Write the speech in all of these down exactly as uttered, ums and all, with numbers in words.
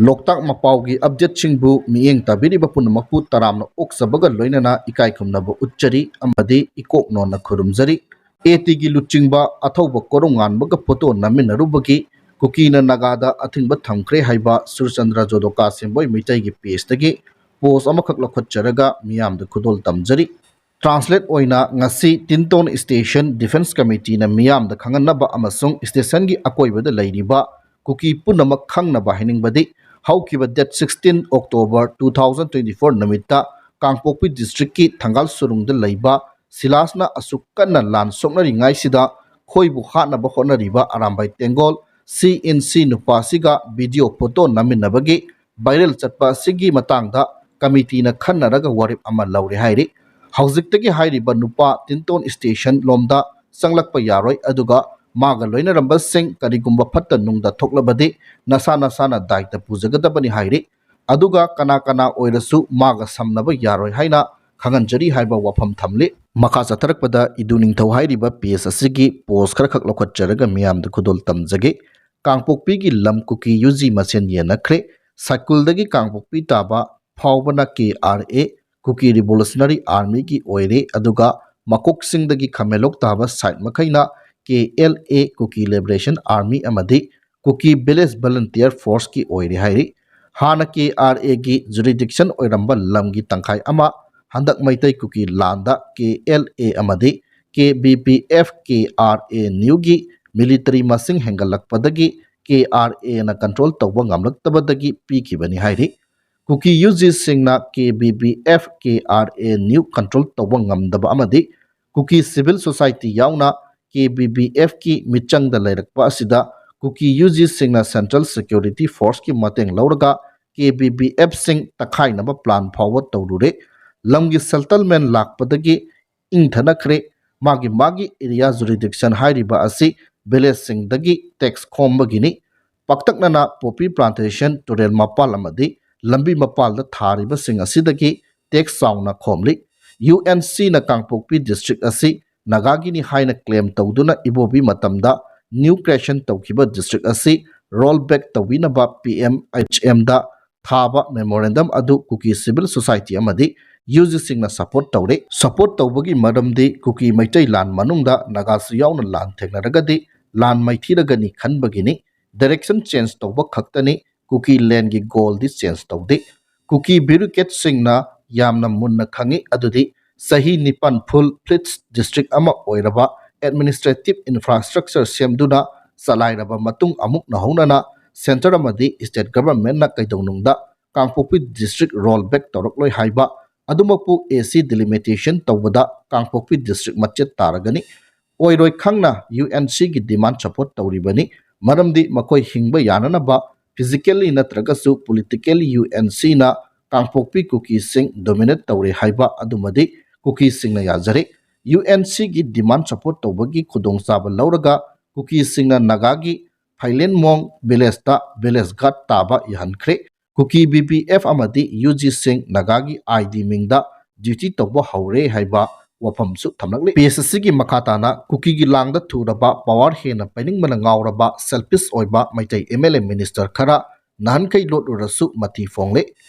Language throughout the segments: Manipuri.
ꯂꯣꯛꯇꯥꯛ ꯃꯄꯥꯎꯒꯤ ꯑꯞꯗꯦꯠꯁꯤꯡꯕꯨ ꯃꯤꯠꯌꯦꯡ ꯇꯥꯕꯤꯔꯤꯕ ꯄꯨꯝꯅꯃꯛꯄꯨ ꯇꯔꯥꯝꯅ ꯑꯣꯛꯆꯕꯒ ꯂꯣꯏꯅꯅ ꯏꯀꯥꯏ ꯈꯨꯝꯅꯕ ꯎꯠꯆꯔꯤ ꯑꯃꯗꯤ ꯏꯀꯣꯛ ꯅꯣꯟꯅ ꯈꯨꯔꯨꯝꯖꯔꯤ꯫ ꯑꯦ ꯇꯤꯒꯤ ꯂꯨꯆꯤꯡꯕ ꯑꯊꯧꯕ ꯀꯣꯔꯧꯉꯥꯟꯕꯒ ꯐꯣꯇꯣ ꯅꯝꯃꯤꯟꯅꯔꯨꯕꯒꯤ ꯀꯨꯀꯤꯅ ꯅꯥꯒꯥꯗ ꯑꯊꯤꯡꯕ ꯊꯝꯈ꯭ꯔꯦ ꯍꯥꯏꯕ ꯁꯨꯔꯆꯟꯗ꯭ꯔ ꯖꯣꯗꯣꯀꯥ ꯁꯦꯝꯕꯣꯏ ꯃꯩꯇꯩꯒꯤ ꯄꯦꯖꯇꯒꯤ ꯄꯣꯁ ꯑꯃꯈꯛ ꯂꯧꯈꯠꯆꯔꯒ ꯃꯤꯌꯥꯝꯗ ꯈꯨꯗꯣꯜ ꯇꯝꯖꯔꯤ꯫ ꯇ꯭ꯔꯥꯟꯁꯂꯦꯠ ꯑꯣꯏꯅ ꯉꯁꯤ ꯇꯤꯟꯇꯣꯟ ꯁ꯭ꯇꯦꯁꯟ ꯗꯤꯐꯦꯟꯁ ꯀꯃꯤꯇꯤꯅ ꯃꯤꯌꯥꯝꯗ ꯈꯪꯍꯟꯅꯕ ꯑꯃꯁꯨꯡ ꯁ꯭ꯇꯦꯁꯟꯒꯤ ꯑꯀꯣꯏꯕꯗ ꯂꯩꯔꯤꯕ ꯀꯨꯀꯤ ꯄꯨꯝꯅꯃꯛ ꯈꯪꯅꯕ ꯍꯥꯏꯅꯤꯡꯕꯗꯤ, ꯍꯧꯈꯤꯕ date sixteen October two thousand twenty four ꯅꯨꯃꯤꯠꯇ ꯀꯥꯡꯄꯣꯛꯄꯤ ꯗꯤꯁꯇ꯭ꯔꯤꯛꯀꯤ ꯊꯪꯒꯥꯜ ꯁꯨꯔꯨꯡꯗ ꯂꯩꯕ ꯁꯤꯂꯥꯁꯅ ꯑꯁꯨꯛ ꯀꯟꯅ ꯂꯥꯟ ꯁꯣꯛꯅꯔꯤꯉꯩꯁꯤꯗ ꯈꯣꯏꯕꯨ ꯍꯥꯠꯅꯕ ꯍꯣꯠꯅꯔꯤꯕ ꯑꯔꯥꯝꯕꯥꯏ ꯇꯦꯡꯒꯣꯜ ꯁꯤ ꯑꯦꯟ ꯁꯤ ꯅꯨꯄꯥꯁꯤꯒ ꯚꯤꯗꯤꯑꯣ ꯐꯣꯇꯣ ꯅꯝꯃꯤꯟꯅꯕꯒꯤ ꯚꯥꯏꯔꯦꯜ ꯆꯠꯄ ꯑꯁꯤꯒꯤ ꯃꯇꯥꯡꯗ ꯀꯃꯤꯇꯤꯅ ꯈꯟꯅꯔꯒ ꯋꯥꯔꯦꯞ ꯑꯃ ꯂꯧꯔꯦ ꯍꯥꯏꯔꯤ꯫ ꯍꯧꯖꯤꯛꯇꯒꯤ ꯍꯥꯏꯔꯤꯕ ꯅꯨꯄꯥ ꯇꯤꯟꯇꯣꯟ ꯁ꯭ꯇꯦꯁꯟ ꯂꯣꯝꯗ ꯆꯪꯂꯛꯄ ꯌꯥꯔꯣꯏ, ꯑꯗꯨꯒ ꯃꯥꯒ ꯂꯣꯏꯅꯔꯝꯕꯁꯤꯡ ꯀꯔꯤꯒꯨꯝꯕ ꯐꯠꯇ ꯅꯨꯡꯗ ꯊꯣꯛꯂꯕꯗꯤ ꯅꯁꯥ ꯅꯁꯥꯅ ꯗꯥꯏꯇ ꯄꯨꯖꯒꯗꯕꯅꯤ ꯍꯥꯏꯔꯤ꯫ ꯑꯗꯨꯒ ꯀꯅꯥ ꯀꯅꯥ ꯑꯣꯏꯔꯁꯨ ꯃꯥꯒ ꯁꯝꯅꯕ ꯌꯥꯔꯣꯏ ꯍꯥꯏꯅ ꯈꯪꯍꯟꯖꯔꯤ ꯍꯥꯏꯕ ꯋꯥꯐꯝ ꯊꯝꯂꯤ꯫ ꯃꯈꯥ ꯆꯠꯊꯔꯛꯄꯗ ꯏꯗꯨ ꯅꯤꯡꯊꯧ ꯍꯥꯏꯔꯤꯕ ꯄꯦꯖ ꯑꯁꯤꯒꯤ ꯄꯣꯁ ꯈꯔꯈꯛ ꯂꯧꯈꯠꯆꯔꯒ ꯃꯤꯌꯥꯝꯗ ꯈꯨꯗꯣꯜ ꯇꯝꯖꯒꯦ꯫ ꯀꯥꯡꯄꯣꯛꯄꯤꯒꯤ ꯂꯝ ꯀꯨꯀꯤ ꯌꯨ ꯖꯤ ꯃꯁꯦꯟ ꯌꯦꯟꯅꯈ꯭ꯔꯦ꯫ ꯁꯥꯏꯀꯨꯜꯗꯒꯤ ꯀꯥꯡꯄꯣꯛꯄꯤ ꯇꯥꯕ ꯐꯥꯎꯕꯅ ꯀꯦ ꯑꯥꯔ ꯑꯦ, ꯀꯨꯀꯤ ꯔꯤꯚꯣꯂꯨꯁꯅꯔꯤ ꯑꯥꯔꯃꯤꯒꯤ ꯑꯣꯏꯔꯦ, ꯑꯗꯨꯒ ꯃꯀꯣꯛꯁꯤꯡꯗꯒꯤ ꯈꯥꯃꯦꯟꯂꯣꯛ ꯇꯥꯕ ꯁꯥꯏꯠ ꯃꯈꯩꯅ K L A, Kuki liberation army ꯑꯃꯗꯤ ꯀꯨꯀꯤ ꯚꯤꯂꯦꯖ ꯚꯂꯟꯇꯤꯌꯔ ꯐꯣꯔꯁꯀꯤ ꯑꯣꯏꯔꯦ ꯍꯥꯏꯔꯤ꯫ ꯍꯥꯟꯅ ꯀꯦ ꯑꯥꯔ ꯑꯦꯒꯤ ꯖꯨꯔꯤꯗꯤꯛꯁꯟ ꯑꯣꯏꯔꯝꯕ ꯂꯝꯒꯤ ꯇꯪꯈꯥꯏ ꯑꯃ ꯍꯟꯗꯛ ꯃꯩꯇꯩ ꯀꯨꯀꯤ ꯂꯥꯟꯗ ꯀꯦ ꯑꯦꯜ ꯑꯦ ꯑꯃꯗꯤ K B B F K R A ꯅ꯭ꯌꯨꯒꯤ ꯃꯤꯂꯤꯇꯔꯤ ꯃꯁꯤꯡ ꯍꯦꯟꯒꯠꯂꯛꯄꯗꯒꯤ ꯀꯦ ꯑꯥꯔ ꯑꯦꯅ ꯀꯟꯇ꯭ꯔꯣꯜ ꯇꯧꯕ ꯉꯝꯂꯛꯇꯕꯗꯒꯤ ꯄꯤꯈꯤꯕꯅꯤ ꯍꯥꯏꯔꯤ꯫ ꯀꯨꯀꯤ ꯌꯨ ꯖꯤꯁꯤꯡꯅ K B B F K R A new control ꯇꯧꯕ ꯉꯝꯗꯕ ꯑꯃꯗꯤ ꯀꯨꯀꯤ ꯁꯤꯚꯤꯜ ꯁꯣꯁꯥꯏꯇꯤ ꯌꯥꯎꯅ ꯀꯦ ꯕꯤ ꯕꯤ ꯑꯦꯐꯀꯤ ꯃꯤꯆꯪꯗ ꯂꯩꯔꯛꯄ ꯑꯁꯤꯗ ꯀꯨꯀꯤ ꯌꯨ ꯖꯤꯁꯤꯡꯅ ꯁꯦꯟꯇ꯭ꯔꯦꯜ ꯁꯦꯀ꯭ꯌꯨꯔꯤꯇꯤ ꯐꯣꯔꯁꯀꯤ ꯃꯇꯦꯡ ꯂꯧꯔꯒ ꯀꯦ ꯕꯤ ꯕꯤ ꯑꯦꯐꯁꯤꯡ ꯇꯛꯈꯥꯏꯅꯕ ꯄ꯭ꯂꯥꯟ ꯐꯥꯎꯕ ꯇꯧꯔꯨꯔꯦ꯫ ꯂꯝꯒꯤ ꯁꯦꯇꯜꯃꯦꯟ ꯂꯥꯛꯄꯗꯒꯤ ꯏꯪꯊꯅꯈ꯭ꯔꯦ꯫ ꯃꯥꯒꯤ ꯃꯥꯒꯤ ꯑꯦꯔꯤꯌꯥ ꯖꯨꯔꯤꯗꯤꯛꯁꯟ ꯍꯥꯏꯔꯤꯕ ꯑꯁꯤ ꯚꯤꯂꯦꯖꯁꯤꯡꯗꯒꯤ ꯇꯦꯛꯁ ꯈꯣꯝꯕꯒꯤꯅꯤ꯫ ꯄꯥꯛꯇꯛꯅꯅ ꯄꯣꯄꯤ ꯄ꯭ꯂꯥꯟꯇꯦꯁꯟ, ꯇꯨꯔꯦꯜ ꯃꯄꯥꯜ ꯑꯃꯗꯤ ꯂꯝꯕꯤ ꯃꯄꯥꯜꯗ ꯊꯥꯔꯤꯕꯁꯤꯡ ꯑꯁꯤꯗꯒꯤ ꯇꯦꯛꯁ ꯆꯥꯎꯅ ꯈꯣꯝꯂꯤ꯫ ꯌꯨ ꯑꯦꯟ ꯁꯤꯅ ꯀꯥꯡꯄꯣꯛꯄꯤ ꯗꯤꯁꯇ꯭ꯔꯤꯛ ꯑꯁꯤ ꯅꯥꯒꯥꯒꯤꯅꯤ ꯍꯥꯏꯅ ꯀ꯭ꯂꯦꯝ ꯇꯧꯗꯨꯅ ꯏꯕꯣꯕꯤ ꯃꯇꯝꯗ ꯅ꯭ꯌꯨ ꯀ꯭ꯔꯤꯌꯦꯁꯟ ꯇꯧꯈꯤꯕ ꯗꯤꯁꯇ꯭ꯔꯤꯛ ꯑꯁꯤ ꯔꯣꯜ ꯕꯦꯛ ꯇꯧꯕꯤꯅꯕ ꯄꯤ ꯑꯦꯝ ꯑꯩꯆ ꯑꯦꯝꯗ ꯊꯥꯕ ꯃꯦꯃꯣꯔꯦꯟꯗꯝ ꯑꯗꯨ ꯀꯨꯀꯤ ꯁꯤꯚꯤꯜ ꯁꯣꯁꯥꯏꯇꯤ ꯑꯃꯗꯤ ꯌꯨ ꯖꯤꯁꯤꯡꯅ ꯁꯄꯣꯔꯠ ꯇꯧꯔꯦ꯫ ꯁꯄꯣꯔꯠ ꯇꯧꯕꯒꯤ ꯃꯔꯝꯗꯤ ꯀꯨꯀꯤ ꯃꯩꯇꯩ ꯂꯥꯟ ꯃꯅꯨꯡꯗ ꯅꯥꯒꯥꯁꯨ ꯌꯥꯎꯅ ꯂꯥꯟ ꯊꯦꯡꯅꯔꯒꯗꯤ ꯂꯥꯟ ꯃꯥꯏꯊꯤꯔꯒꯅꯤ ꯈꯟꯕꯒꯤꯅꯤ꯫ ꯗꯥꯏꯔꯦꯛꯁꯟ ꯆꯦꯟꯖ ꯇꯧꯕ ꯈꯛꯇꯅꯤ, ꯀꯨꯀꯤ ꯂꯦꯟꯒꯤ ꯒꯣꯜꯗꯤ ꯆꯦꯟꯖ ꯇꯧꯗꯦ꯫ ꯀꯨꯀꯤ ꯕ꯭ꯌꯨꯔꯣꯀ꯭ꯔꯦꯠꯁꯤꯡꯅ ꯌꯥꯝꯅ ꯃꯨꯟꯅ ꯈꯪꯏ, ꯑꯗꯨꯗꯤ ꯆꯍꯤ ꯅꯤꯄꯥꯟ ꯐꯨꯜ ꯐ꯭ꯂꯤꯠꯁ ꯗꯤꯁꯇ꯭ꯔꯤꯛ ꯑꯃ ꯑꯣꯏꯔꯕ ꯑꯦꯗꯃꯤꯅꯤꯁꯇ꯭ꯔꯦꯇꯤꯚ ꯏꯟꯐ꯭ꯔꯥꯁ꯭ꯇ꯭ꯔꯛꯆꯔ ꯁꯦꯝꯗꯨꯅ ꯆꯂꯥꯏꯔꯕ ꯃꯇꯨꯡ ꯑꯃꯨꯛ ꯅꯧꯍꯧꯅꯅ ꯁꯦꯟꯇꯔ ꯑꯃꯗꯤ ꯁ꯭ꯇꯦꯠ ꯒꯚꯔꯟꯃꯦꯟꯠꯅ ꯀꯩꯗꯧꯅꯨꯡꯗ ꯀꯥꯡꯄꯣꯛꯄꯤ ꯗꯤꯁꯇ꯭ꯔꯤꯛ ꯔꯣꯜ ꯕꯦꯛ ꯇꯧꯔꯛꯂꯣꯏ ꯍꯥꯏꯕ ꯑꯗꯨꯃꯛꯄꯨ ꯑꯦ ꯁꯤ ꯗꯤꯂꯤꯃꯤꯇꯦꯁꯟ ꯇꯧꯕꯗ ꯀꯥꯡꯄꯣꯛꯄꯤ ꯗꯤꯁꯇ꯭ꯔꯤꯛ ꯃꯆꯦꯠ ꯇꯥꯔꯒꯅꯤ꯫ ꯑꯣꯏꯔꯣꯏ ꯈꯪꯅ ꯌꯨ ꯑꯦꯟ ꯁꯤꯒꯤ ꯗꯤꯃꯥꯟ ꯁꯄꯣꯔꯠ ꯇꯧꯔꯤꯕꯅꯤ, ꯃꯔꯝꯗꯤ ꯃꯈꯣꯏ ꯍꯤꯡꯕ ꯌꯥꯅꯅꯕ ꯐꯤꯖꯤꯀꯦꯜꯂꯤ ꯅꯠꯇ꯭ꯔꯒꯁꯨ ꯄꯣꯂꯤꯇꯤꯀꯦꯜꯂꯤ ꯌꯨ ꯑꯦꯟ ꯁꯤꯅ ꯀꯥꯡꯄꯣꯛꯄꯤ ꯀꯨꯀꯤꯁꯤꯡ ꯗꯣꯃꯤꯅꯦꯠ ꯇꯧꯔꯦ ꯍꯥꯏꯕ ꯑꯗꯨꯃꯗꯤ ꯀꯨꯀꯤꯁꯤꯡꯅ ꯌꯥꯖꯔꯦ꯫ ꯌꯨ ꯑꯦꯟ ꯁꯤꯒꯤ ꯗꯤꯃꯥꯟ ꯁꯄꯣꯔꯠ ꯇꯧꯕꯒꯤ ꯈꯨꯗꯣꯡꯆꯥꯕ ꯂꯧꯔꯒ ꯀꯨꯀꯤꯁꯤꯡꯅ ꯅꯥꯒꯥꯒꯤ ꯐꯥꯏꯂꯦꯟꯃꯣꯡ ꯚꯤꯂꯦꯖꯇ ꯚꯤꯂꯦꯖ ꯒꯥꯔꯗ ꯇꯥꯕ ꯌꯥꯍꯟꯈ꯭ꯔꯦ꯫ ꯀꯨꯀꯤ ꯕꯤ ꯄꯤ ꯑꯦꯐ ꯑꯃꯗꯤ ꯌꯨ ꯖꯤꯁꯤꯡ ꯅꯥꯒꯥꯒꯤ ꯑꯥꯏ ꯗꯤ ꯃꯤꯡꯗ ꯗ꯭ꯌꯨꯇꯤ ꯇꯧꯕ ꯍꯧꯔꯦ ꯍꯥꯏꯕ ꯋꯥꯐꯝꯁꯨ ꯊꯝꯂꯛꯂꯤ꯫ ꯄꯦꯖ ꯑꯁꯤꯒꯤ ꯃꯈꯥ ꯇꯥꯅ ꯀꯨꯀꯤꯒꯤ ꯂꯥꯡꯗ ꯊꯨꯔꯕ, ꯄꯋꯥꯔ ꯍꯦꯟꯅ ꯄꯥꯏꯅꯤꯡꯕꯅ ꯉꯥꯎꯔꯕ, ꯁꯦꯜꯐꯤꯁ ꯑꯣꯏꯕ Meitei M L A minister ꯈꯔ ꯅꯍꯥꯟꯈꯩ ꯂꯣꯠꯂꯨꯔꯁꯨ ꯃꯊꯤ ꯐꯣꯡꯂꯦ꯫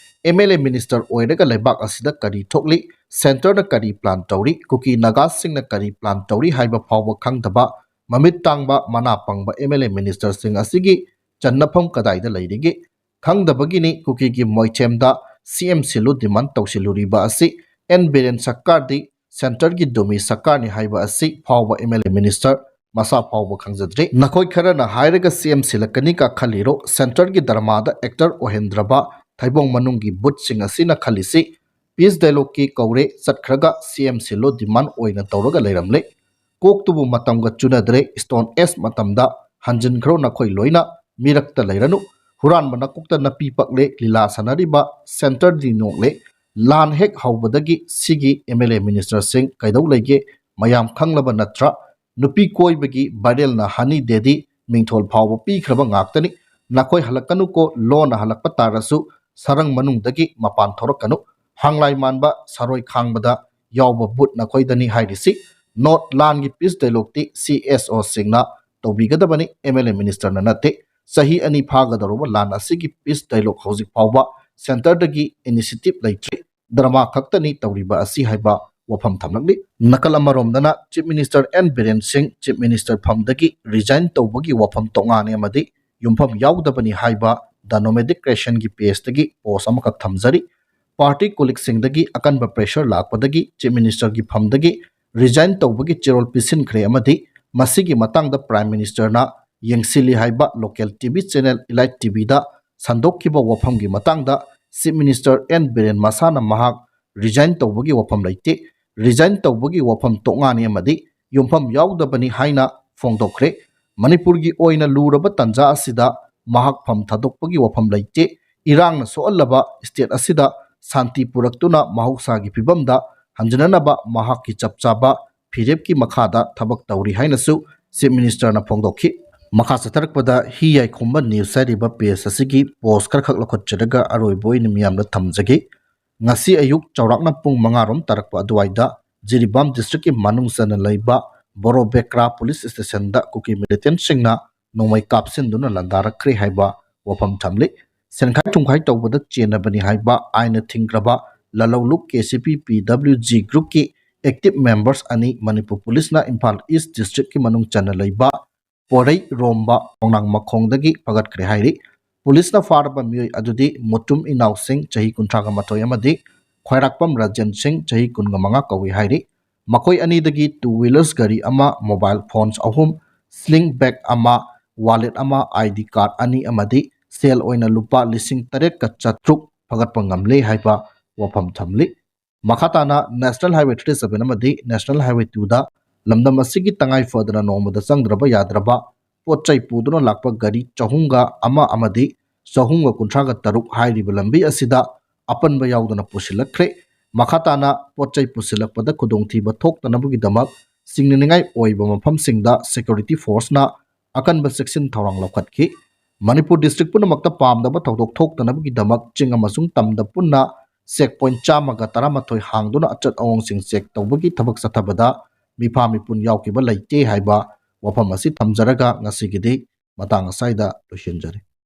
ꯑꯦꯝ ꯑꯦꯜ ꯑꯦ ꯃꯤꯅꯤꯁꯇꯔ ꯑꯣꯏꯔꯒ ꯂꯩꯕꯥꯛ ꯑꯁꯤꯗ ꯀꯔꯤ ꯊꯣꯛꯂꯤ, ꯁꯦꯟꯇꯔꯅ ꯀꯔꯤ ꯄ꯭ꯂꯥꯟ ꯇꯧꯔꯤ, ꯀꯨꯀꯤ ꯅꯥꯒꯥꯁꯤꯡꯅ ꯀꯔꯤ ꯄ꯭ꯂꯥꯟ ꯇꯧꯔꯤ ꯍꯥꯏꯕ ꯐꯥꯎꯕ ꯈꯪꯗꯕ ꯃꯃꯤꯠ ꯇꯥꯡꯕ ꯃꯅꯥ ꯄꯪꯕ ꯑꯦꯝ ꯑꯦꯜ ꯑꯦ ꯃꯤꯅꯤꯁꯇꯔꯁꯤꯡ ꯑꯁꯤꯒꯤ ꯆꯟꯅꯐꯝ ꯀꯗꯥꯏꯗ ꯂꯩꯔꯤꯒꯦ? ꯈꯪꯗꯕꯒꯤꯅꯤ ꯀꯨꯀꯤꯒꯤ ꯃꯣꯏꯊꯦꯝꯗ ꯁꯤ ꯑꯦꯝ ꯁꯤꯜꯂꯨ ꯗꯤꯃꯥꯟ ꯇꯧꯁꯤꯜꯂꯨꯔꯤꯕ ꯑꯁꯤ꯫ ꯑꯦꯟ ꯕꯤꯔꯦꯟ ꯁꯔꯀꯥꯔꯗꯤ ꯁꯦꯟꯇꯔꯒꯤ ꯗꯨꯃꯤ ꯁꯔꯀꯥꯔꯅꯤ ꯍꯥꯏꯕ ꯑꯁꯤ ꯐꯥꯎꯕ ꯑꯦꯝ ꯑꯦꯜ ꯑꯦ ꯃꯤꯅꯤꯁꯇꯔ ꯃꯁꯥ ꯐꯥꯎꯕ ꯈꯪꯖꯗ꯭ꯔꯤ꯫ ꯅꯈꯣꯏ ꯈꯔꯅ ꯍꯥꯏꯔꯒ ꯁꯤ ꯑꯦꯝ ꯁꯤꯜꯂꯛꯀꯅꯤ ꯀꯥ ꯈꯜꯂꯤꯔꯣ? ꯁꯦꯟꯇꯔꯒꯤ ꯗ꯭ꯔꯃꯥꯗ ꯑꯦꯛꯇꯔ ꯑꯣꯏꯍꯟꯗ꯭ꯔꯕ ꯊꯩꯕꯣꯡ ꯃꯅꯨꯡꯒꯤ ꯕꯨꯠꯁꯤꯡ ꯑꯁꯤꯅ ꯈꯜꯂꯤꯁꯤ ꯄꯤꯁ ꯗꯥꯏꯂꯣꯒꯀꯤ ꯀꯧꯔꯦ, ꯆꯠꯈ꯭ꯔꯒ ꯁꯤ ꯑꯦꯝ ꯁꯤꯜꯂꯣ ꯗꯤꯃꯥꯟ ꯑꯣꯏꯅ ꯇꯧꯔꯒ ꯂꯩꯔꯝꯂꯦ꯫ ꯀꯣꯛꯇꯨꯕꯨ ꯃꯇꯝꯒ ꯆꯨꯅꯗ꯭ꯔꯦ, ꯁ꯭ꯇꯣꯟ ꯑꯦꯖ ꯃꯇꯝꯗ ꯍꯟꯖꯤꯟꯈ꯭ꯔꯣ ꯅꯈꯣꯏ ꯂꯣꯏꯅ, ꯃꯤꯔꯛꯇ ꯂꯩꯔꯅꯨ꯫ ꯍꯨꯔꯥꯟꯕ ꯅꯀꯣꯛꯇ ꯅꯥꯄꯤ ꯄꯛꯂꯦ, ꯂꯤꯂꯥ ꯁꯥꯟꯅꯔꯤꯕ ꯁꯦꯟꯇꯔꯗꯤ ꯅꯣꯛꯂꯦ꯫ ꯂꯥꯟ ꯍꯦꯛ ꯍꯧꯕꯗꯒꯤ ꯁꯤꯒꯤ ꯑꯦꯝ ꯑꯦꯜ ꯑꯦ ꯃꯤꯅꯤꯁꯇꯔꯁꯤꯡ ꯀꯩꯗꯧ ꯂꯩꯒꯦ? ꯃꯌꯥꯝ ꯈꯪꯂꯕ ꯅꯠꯇ꯭ꯔꯥ? ꯅꯨꯄꯤ ꯀꯣꯏꯕꯒꯤ ꯚꯥꯏꯔꯦꯜꯅ ꯍꯅꯤ ꯗꯦꯗꯤ ꯃꯤꯡꯊꯣꯜ ꯐꯥꯎꯕ ꯄꯤꯈ꯭ꯔꯕ ꯉꯥꯛꯇꯅꯤ꯫ ꯅꯈꯣꯏ ꯍꯜꯂꯛꯀꯅꯨꯀꯣ, ꯂꯣꯟꯅ ꯍꯜꯂꯛꯄ ꯇꯥꯔꯁꯨ ꯁꯔꯪ ꯃꯅꯨꯡꯗꯒꯤ ꯃꯄꯥꯟ ꯊꯣꯔꯛꯀꯅꯨ꯫ ꯍꯥꯡꯂꯥꯏ ꯃꯥꯟꯕ ꯁꯔꯣꯏ ꯈꯥꯡꯕꯗ ꯌꯥꯎꯕ ꯕꯨꯠ ꯅꯈꯣꯏꯗꯅꯤ ꯍꯥꯏꯔꯤꯁꯤ꯫ ꯅꯣꯠ ꯂꯥꯟꯒꯤ ꯄꯤꯁ ꯗꯥꯏꯂꯣꯒꯇꯤ ꯁꯤ ꯑꯦꯁ ꯑꯣꯁꯤꯡꯅ ꯇꯧꯕꯤꯒꯗꯕꯅꯤ, ꯑꯦꯝ ꯑꯦꯜ ꯑꯦ ꯃꯤꯅꯤꯁꯇꯔꯅ ꯅꯠꯇꯦ꯫ ꯆꯍꯤ ꯑꯅꯤ ꯐꯥꯒꯗꯧꯔꯕ ꯂꯥꯟ ꯑꯁꯤꯒꯤ peace dialogue ꯍꯧꯖꯤꯛ ꯐꯥꯎꯕ centreꯗꯒꯤ initiative ꯂꯩꯇ꯭ꯔꯤ, drama ꯈꯛꯇꯅꯤ ꯇꯧꯔꯤꯕ ꯑꯁꯤ ꯍꯥꯏꯕ ꯋꯥꯐꯝ ꯊꯝꯂꯛꯂꯤ꯫ ꯅꯥꯀꯜ ꯑꯃꯔꯣꯝꯗꯅ Chief Minister N ꯕꯤꯔꯦꯟ ꯁꯤꯡ Chief Minister ꯐꯝꯗꯒꯤ resign ꯇꯧꯕꯒꯤ ꯋꯥꯐꯝ ꯇꯣꯉꯥꯟꯅꯤ ꯑꯃꯗꯤ ꯌꯨꯝꯐꯝ ꯌꯥꯎꯗꯕꯅꯤ ꯍꯥꯏꯕ The Nomadic Creationꯒꯤ pageꯇꯒꯤ post ꯑꯃꯈꯛ ꯊꯝꯖꯔꯤ꯫ Party colleagueꯁꯤꯡꯗꯒꯤ ꯑꯀꯟꯕ pressure ꯂꯥꯛꯄꯗꯒꯤ Chief Ministerꯒꯤ ꯐꯝꯗꯒꯤ resign ꯇꯧꯕꯒꯤ ꯆꯦꯔꯣꯜ ꯄꯤꯁꯤꯟꯈ꯭ꯔꯦ ꯑꯃꯗꯤ ꯃꯁꯤꯒꯤ ꯃꯇꯥꯡꯗ Prime Ministerꯅ ꯌꯦꯡꯁꯤꯜꯂꯤ ꯍꯥꯏꯕ local TV channel Elite TVꯗ ꯁꯟꯗꯣꯛꯈꯤꯕ ꯋꯥꯐꯝꯒꯤ ꯃꯇꯥꯡꯗ Chief Minister N ꯕꯤꯔꯦꯟ ꯃꯁꯥꯅ ꯃꯍꯥꯛ resign ꯇꯧꯕꯒꯤ ꯋꯥꯐꯝ ꯂꯩꯇꯦ, resign ꯇꯧꯕꯒꯤ ꯋꯥꯐꯝ ꯇꯣꯉꯥꯟꯅꯤ ꯑꯃꯗꯤ ꯌꯨꯝꯐꯝ ꯌꯥꯎꯗꯕꯅꯤ ꯍꯥꯏꯅ ꯐꯣꯡꯗꯣꯛꯈ꯭ꯔꯦ꯫ ꯃꯅꯤꯄꯨꯔꯒꯤ ꯑꯣꯏꯅ ꯂꯨꯔꯕ ꯇꯥꯟꯖꯥ ꯑꯁꯤꯗ ꯃꯍꯥꯛ ꯐꯝ ꯊꯥꯗꯣꯛꯄꯒꯤ ꯋꯥꯐꯝ ꯂꯩꯇꯦ꯫ ꯏꯔꯥꯡꯅ ꯁꯣꯛꯍꯜꯂꯕ state ꯑꯁꯤꯗ ꯁꯥꯟꯇꯤ ꯄꯨꯔꯛꯇꯨꯅ ꯃꯍꯧꯁꯥꯒꯤ ꯐꯤꯕꯝꯗ ꯍꯟꯖꯤꯟꯅꯅꯕ ꯃꯍꯥꯛꯀꯤ ꯆꯞ ꯆꯥꯕ ꯐꯤꯔꯦꯞꯀꯤ ꯃꯈꯥꯗ ꯊꯕꯛ ꯇꯧꯔꯤ ꯍꯥꯏꯅꯁꯨ Chief Ministerꯅ ꯐꯣꯡꯗꯣꯛꯈꯤ꯫ ꯃꯈꯥ ꯆꯠꯊꯔꯛꯄꯗ ꯍꯤ ꯌꯥꯏꯈꯣꯝꯕ news ꯍꯥꯏꯔꯤꯕ page ꯑꯁꯤꯒꯤ post ꯈꯔꯈꯛ ꯂꯧꯈꯠꯆꯔꯒ ꯑꯔꯣꯏꯕ ꯑꯣꯏꯅ ꯃꯤꯌꯥꯝꯗ ꯊꯝꯖꯒꯦ꯫ ꯉꯁꯤ ꯑꯌꯨꯛ ꯆꯥꯎꯔꯥꯛꯅ ꯄꯨꯡ ꯃꯉꯥ ꯔꯣꯝ ꯇꯥꯔꯛꯄ ꯑꯗꯨꯋꯥꯏꯗ ꯖꯤꯔꯤꯕꯥꯝ districtꯀꯤ ꯃꯅꯨꯡ ꯆꯟꯅ ꯂꯩꯕ ꯕꯣꯔꯣꯕꯦꯀ꯭ꯔꯥ police stationꯗ ꯀꯨꯀꯤ militantꯁꯤꯡꯅ ꯅꯣꯡꯃꯩ ꯀꯥꯞꯁꯤꯟꯗꯨꯅ ꯂꯥꯟꯗꯥꯔꯛꯈ꯭ꯔꯦ ꯍꯥꯏꯕ ꯋꯥꯐꯝ ꯊꯝꯂꯤ꯫ ꯁꯦꯟꯈꯥꯏ ꯊꯨꯝꯈꯥꯏ ꯇꯧꯕꯗ ꯆꯦꯟꯅꯕꯅꯤ ꯍꯥꯏꯕ ꯑꯥꯏꯟꯅ ꯊꯤꯡꯈ꯭ꯔꯕ ꯂꯂꯧꯂꯨꯞ KCP PWG groupꯀꯤ active members ꯑꯅꯤ ꯃꯅꯤꯄꯨꯔ policeꯅ ꯏꯝꯐꯥꯜ East districtꯀꯤ ꯃꯅꯨꯡ ꯆꯟꯅ ꯂꯩꯕ ꯄꯣꯔꯩꯔꯣꯝꯕ ꯈꯣꯡꯅꯥꯡ ꯃꯈꯣꯡꯗꯒꯤ ꯐꯒꯠꯈ꯭ꯔꯦ ꯍꯥꯏꯔꯤ꯫ Policeꯅ ꯐꯥꯔꯕ ꯃꯤꯑꯣꯏ ꯑꯗꯨꯗꯤ ꯃꯨꯇꯨꯝ ꯏꯅꯥꯎ ꯁꯤꯡ ꯆꯍꯤ ꯀꯨꯟꯊ꯭ꯔꯥꯒ ꯃꯥꯊꯣꯏ ꯑꯃꯗꯤ ꯈ꯭ꯋꯥꯏꯔꯥꯛꯄꯝ ꯔꯥꯖꯦꯟ ꯁꯤꯡ ꯆꯍꯤ ꯀꯨꯟꯒ ꯃꯉꯥ ꯀꯧꯏ ꯍꯥꯏꯔꯤ꯫ ꯃꯈꯣꯏ ꯑꯅꯤꯗꯒꯤ two wheelers ꯒꯥꯔꯤ ꯑꯃ, mobile phones ꯑꯍꯨꯝ, sling bag ꯑꯃ, wallet ꯑꯃ, ID card ꯑꯅꯤ ꯑꯃꯗꯤ ꯁꯦꯜ ꯑꯣꯏꯅ ꯂꯨꯄꯥ ꯂꯤꯁꯤꯡ ꯇꯔꯦꯠꯀ ꯆꯥꯇ꯭ꯔꯨꯛ ꯐꯒꯠꯄ ꯉꯝꯂꯦ ꯍꯥꯏꯕ ꯋꯥꯐꯝ ꯊꯝꯂꯤ꯫ ꯃꯈꯥ ꯇꯥꯅ National Highway thirty seven ꯑꯃꯗꯤ National Highway twoꯗ ꯂꯝꯗꯝ ꯑꯁꯤꯒꯤ ꯇꯉꯥꯏ ꯐꯗꯅ ꯅꯣꯡꯃꯗ ꯆꯪꯗ꯭ꯔꯕ ꯌꯥꯗ꯭ꯔꯕ ꯄꯣꯠ ꯆꯩ ꯄꯨꯗꯨꯅ ꯂꯥꯛꯄ ꯒꯥꯔꯤ ꯆꯍꯨꯝꯒ ꯑꯃ ꯑꯃꯗꯤ ꯆꯍꯨꯝꯒ ꯀꯨꯟꯊ꯭ꯔꯥꯒ ꯇꯔꯨꯛ ꯍꯥꯏꯔꯤꯕ ꯂꯝꯕꯤ ꯑꯁꯤꯗ ꯑꯄꯟꯕ ꯌꯥꯎꯗꯅ ꯄꯨꯁꯤꯜꯂꯛꯈ꯭ꯔꯦ꯫ ꯃꯈꯥ ꯇꯥꯅ ꯄꯣꯠ ꯆꯩ ꯄꯨꯁꯤꯜꯂꯛꯄꯗ ꯈꯨꯗꯣꯡꯊꯤꯕ ꯊꯣꯛꯇꯅꯕꯒꯤꯗꯃꯛ ꯆꯤꯡꯅꯅꯤꯡꯉꯥꯏ ꯑꯣꯏꯕ ꯃꯐꯝꯁꯤꯡꯗ security forceꯅ ꯑꯀꯟꯕ ꯆꯦꯛꯁꯤꯟ ꯊꯧꯔꯥꯡ ꯂꯧꯈꯠꯈꯤ꯫ ꯃꯅꯤꯄꯨꯔ district ꯄꯨꯝꯅꯃꯛꯇ ꯄꯥꯝꯗꯕ ꯊꯧꯗꯣꯛ ꯊꯣꯛꯇꯅꯕꯒꯤꯗꯃꯛ ꯆꯤꯡ ꯑꯃꯁꯨꯡ ꯇꯝꯗ ꯄꯨꯟꯅ check point ꯆꯥꯝꯃꯒ ꯇꯔꯥꯃꯥꯊꯣꯏ ꯍꯥꯡꯗꯨꯅ ꯑꯆꯠ ꯑꯋꯣꯡꯁꯤꯡ check ꯇꯧꯕꯒꯤ ꯊꯕꯛ ꯆꯠꯊꯕꯗ ꯃꯤꯐꯥ ꯃꯤꯄꯨꯟ ꯌꯥꯎꯈꯤꯕ ꯂꯩꯇꯦ ꯍꯥꯏꯕ ꯋꯥꯐꯝ ꯑꯁꯤ ꯊꯝꯖꯔꯒ ꯉꯁꯤꯒꯤꯗꯤ ꯃꯇꯥꯡ ꯑꯁ꯭ꯋꯥꯏꯗ ꯂꯣꯏꯁꯤꯟꯖꯔꯦ꯫